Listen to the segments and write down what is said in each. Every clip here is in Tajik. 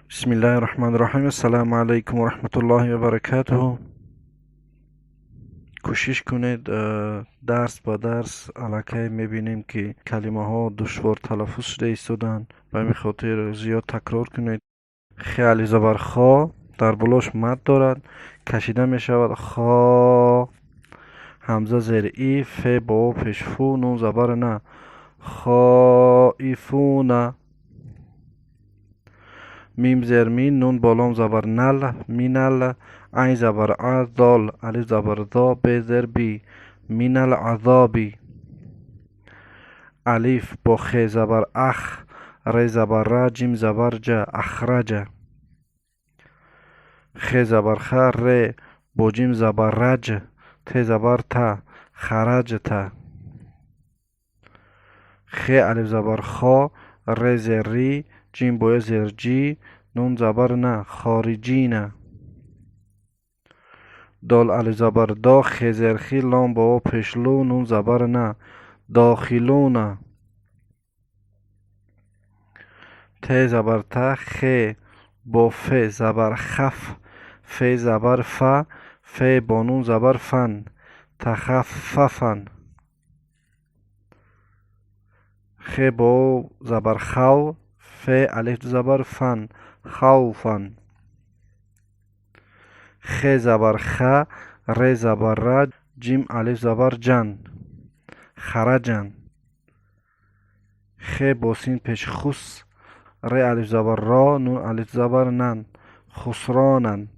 Бисмиллаҳи раҳмони раҳим. Ассалому алайкум ва раҳматуллоҳи ва баракатуҳ. Кӯшиш кунед, дарс ба дарс аллакай мебинем, ки калимаҳо душвор талаффуз шуда истоданд. Ба ҳамин хотир зиёд такрор кунед. Хе алиф забар хо, дар болош мад дорад, кашида мешавад хо. Ҳамза зер и, фе бо о пеш фу, нун забар на, хоифуна. Мим зер мин, нун болом забар нал, минал. Айн забар а, дол алиф забар зо, бе зер би, минал азоби. Алиф бо хе забар ах, ре забар ра, ҷим забар ҷа, ахраҷа. Хе забар ха, ре бо ҷим забар раҷ, те забар та, хараҷта. Хе алиф забар хо, ре зер ри, ҷим бо ё зер ҷи, нун забар на, хориҷина. Дол алиф забар до, хе зер хи, лом бо о пеш лу, нун забар на, дохилуна. Те забар та, хе бо фе забар хаф, фе забар фа, фе бо нун забар фан, тахаффафан. Хе бо о забар хав, фе алиф забар фан, хавфан. Хе забар ха, ре забар ра, ҷим алиф забар ҷан, хараҷан. Хе бо син пеш хус, ре алиф забар ро, нун алиф забар нан, хусронан.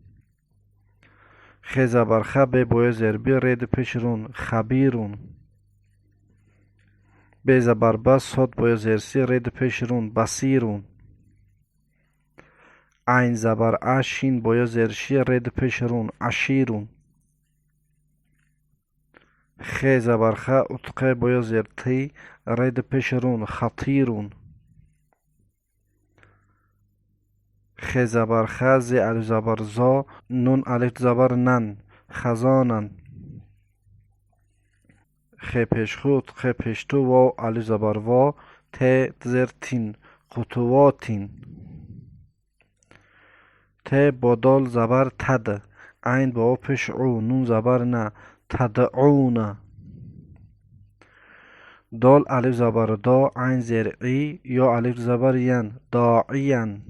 Хе забар ха, бе бо ё зер би, ре ду пеш рун, хабирун. Бе забар ба, сод бо ё зер си, ре ду пеш рун, басирун. Айн забар а, шин бо ё зер ши, ре ду пеш рун, аширун. Хе забар ха, утқе бо ё зер ти, ре ду пеш рун, хатирун. Хе забар ха, зе алиф забар зо, нун алиф забар нан, хазонан. Хе пеш ху, хе пеш ту, вов алиф забар во, те зер тин, хутувотин. Те бо дол забар тад, айн бо о пеш ӯ, нун забар на, тадъуна. Дол алиф забар до, айн зер и, ё алиф забар ян, доиян.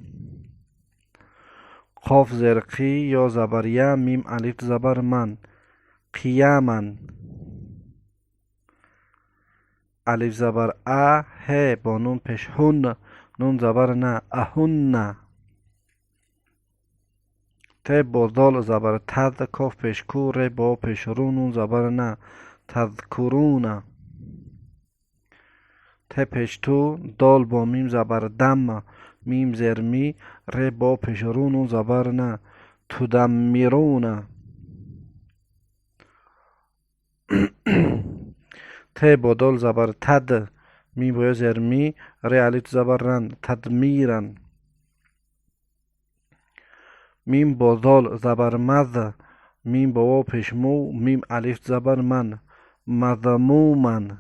Қоф зер қи, ё забар я, мим алиф забар ман, қияман. Алиф забар а, ҳе бо нун пеш ҳун, нун забар на, аҳунна. Те бо дол забар тад, коф пеш ку, ре бо пеш ру, нун забар на, тадкуруна. Те пеш ту, дол бо мим забар дам, мим зер ми, ре бо пеш ру, нун забар на, тудаммируна. Те бо дол забар тад, мим бо ё зер ми, ре алиф забар ран, тадмиран. Мим бо дол забар мад, мим бо во пеш му, мим алиф забар ман, мазмуман.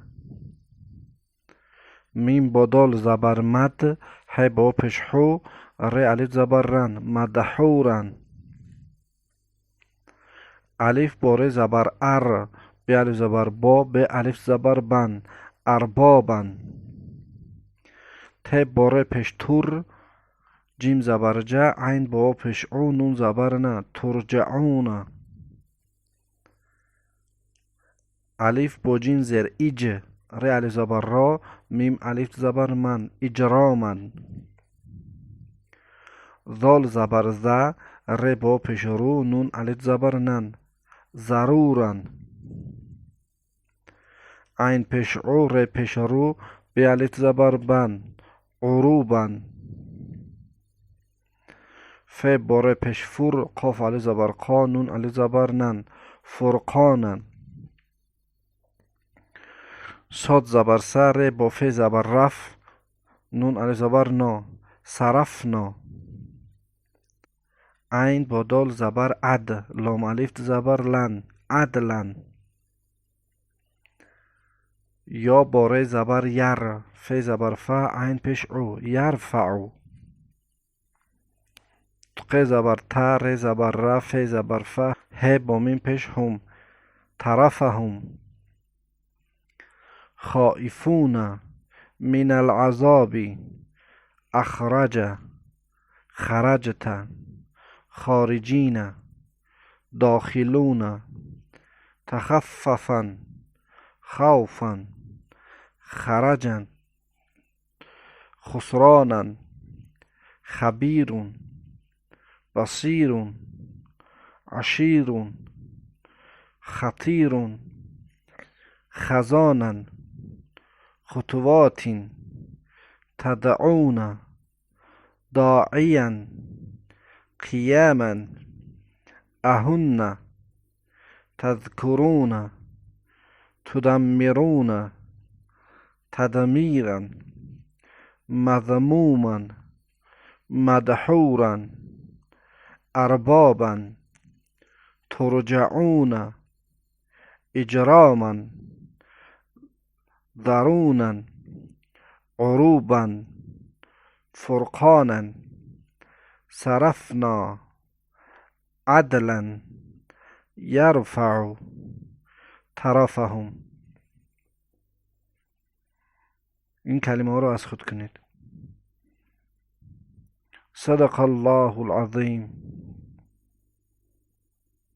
Мим бо дол забар мад, ҳе бо пеш ҳу, ре алиф забар ран, мадҳуран. Алиф бо ре забар ар, бе алиф забар бо, бе алиф забар бан, арбобан. Те бо ре пеш тур, ҷим забар ҷа, айн бо о пеш ӯ, нун забар на, турҷауна. Алиф бо ҷим зер иҷ, ре алиф забар ро, мим алиф забар ман, иҷроман. Зол забар за, ре бо пеш ру, нун алиф забар нан, заруран. Айн пеш ӯ, ре пеш ру, бе алиф забар бан, урубан. Фе бо ре пеш фур, қоф алиф забар қо, нун алиф забар нан, фурқонан. Сод забар са, ре бо фе забар раф, нун алиф забар но, сарафно. Айн бо дол забар ад, лом алиф забар лан, адлан. Ё бо ре забар яр, фе забар фа, айн пеш ӯ, ярфаъу. қ забар та, р забар ра, ф забар фа, ҳ бо мим пеш ҳум, тарафаҳум. Хоифуна мин алъазоби, ахраҷа, хараҷта, хориҷина, дохилуна, тахаффафан, хавфан, хараҷан, хусронан, хабирун, басирун, аширун, хатирун, хазонан, хутувотин, тадъуна, доъиян, қияман, аҳунна, тадкуруна, тудаммируна, тадмиран, мазмуман, мадҳуран, арбобан, турҷаъуна, иҷроман, дарунан, урубан, фурқонан, сарафна, адлан, ярфаъу тарафаҳум. Ин калимаҳоро аз худ кунед. Садақа Аллоҳу алазим.